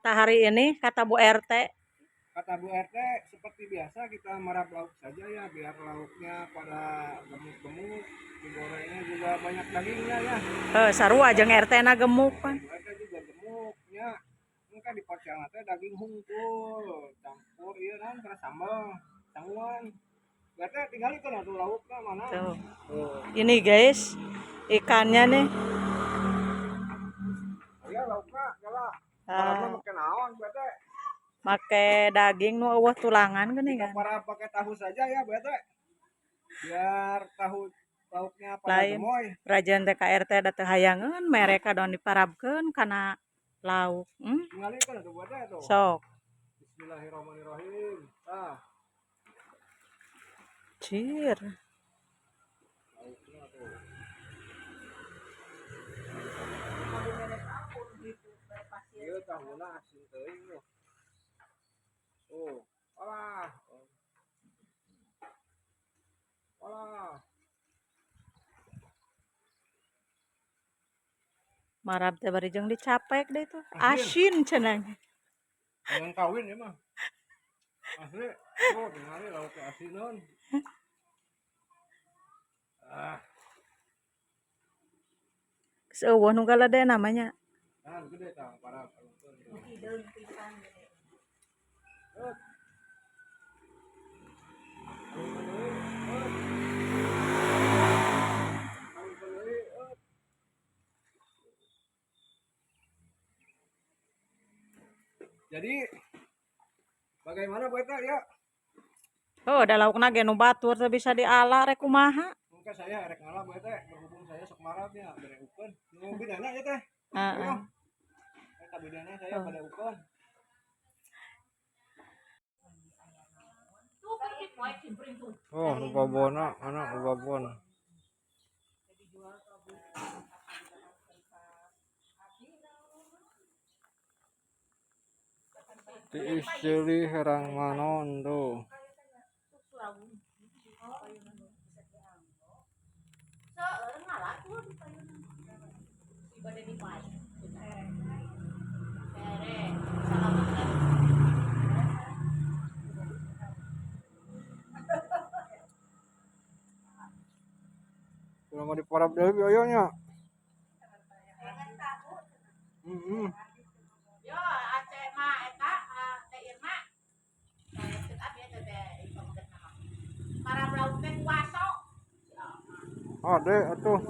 Hari ini kata Bu RT. Kata Bu RT seperti biasa kita marap lauk saja ya, biar lauknya pada gemuk-gemuk, digorengnya juga banyak dagingnya ya. Sarua jeung RT na gemuk pan. Bu RT juga gemuknya. Engke di pocel teh daging hungkul, campur ieu naon kana sambal, sanguan. Bu RT tinggalikeun atuh laukna mana. Tuh. Tuh. Ini guys, ikannya nih. Ya laukna gala. Ah. Marabna make naon Bu RT? Make daging nu eueuh tulangan geuning kan. Para pakai tahu saja ya Bu RT. Biar tahu lauknya pada Lain. gemoy. Rajan teh ka RT da teu hayangeun mereka don diparabkeun kana lauk. Tinggalikeun atuh Bu RT tuh. Sok. Bismillahirrahmanirrahim. Ah, Cir. lauknya tuh. Ieu tahuna asin teuing tuh. Oh, alah. Alah. Marab teh bari jeung dicapek deh tuh. Asin cenah. Jangan kawin ya mah. Asli. Oh, tingali lauknya asinan. Ah, Geus eueuh nu galede namanya. nah gede tah para kalungkeun. Eut. Kalungkeun deui, eut. Kalungkeun deui, eut. Jadi bagaimana Bu Eta ya? Oh, da laukna ge nu batur teu bisa diala rek kumaha. Mungkin saya rek ngalah Bu Eta, berhubung saya sok marabnya bere ukeun. Nu bidana ya teh. Heeh. Eta bidana saya pada ukeun. Oh, nu babona, anak nu babon. Tiis ceuli herang manon tuh. Kalau mau diparab deui ayo nya. Heeh. Yo, Aceh mah eta Teh Irma. Teh abi teh teh Para lauk teh kuaso. Ade atuh.